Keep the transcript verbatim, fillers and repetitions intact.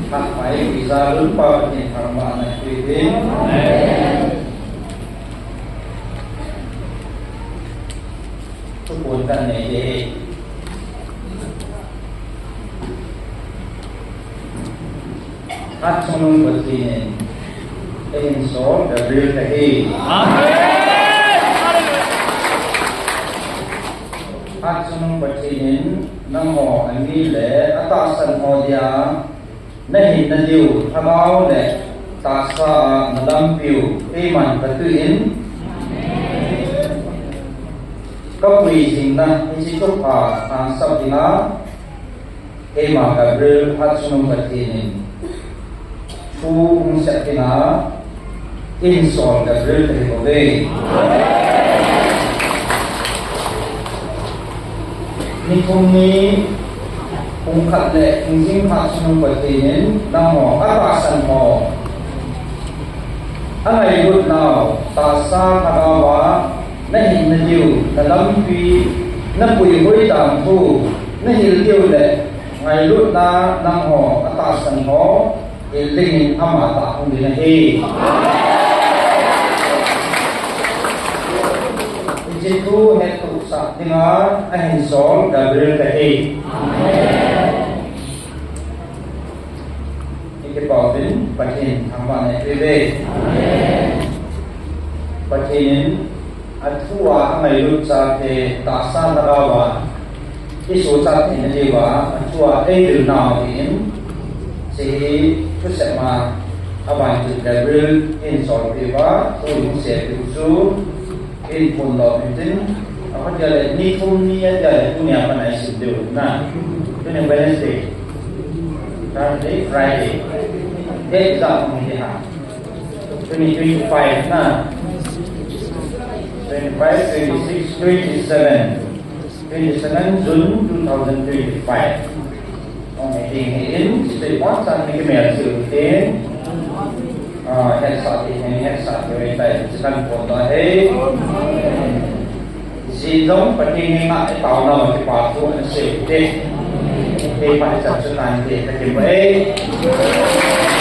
Phat mai, Pathen thangvahna peh in. Thuphon kanei e. Hatchungnung Pathen in eihinsol Gabriel kahi. Amen. Hatchungnung Pathen in nangho ani le atahsan ho dia nahinna diu lhagao le tahsa a nalampiu keiman katuh in, kapui jingna hiche thupha hahsat dinga, keima Gabriel Hatchungnung Pathen in thu hung sep dinga, eihinsol Gabriel kahi bouve. Ni thum ni, pung khat le pung jing Hatchungnung Pathen in nangho atahsan ho, angailut nau tahsa lhagao a nahinna diu nalampi napuihoi dan thu nahil diu le ngailutna nangho atahsan ho hil dingin ama tah hung ding ahi. Hiche thu hettohsah dinga ahinsol Gabriel kahi. Ikipa uvin, Pathen thangvahna peh uve. Pathen in athua angailut chate tahsa lhagao a isochat theina diuva athua eidil nau ahin, hiche thusei ma, aban chu Gabriel in eihinsolpeh uva thu hung seipeh u chu eihin phondoh intin, akhut dia le ni thum ni adia le tunia pat a isim diu na. Tuni Wednesday, Thursday, Friday, date ijat hung hi ham? Tuni twenty-five na. Twenty-five, twenty-six, twenty-seven. Twenty-seven June two thousand twenty-five. Hung hi ding ahin, hiche ipi chan ni kimel seh utin. Ah, hetsah thei, hetsah thei ahitai, hiche kahin phondoh ahi. Jing jong Pathen henga itaona u kipathu ana sei ute. Kei phat chan chu tante, kakipa e.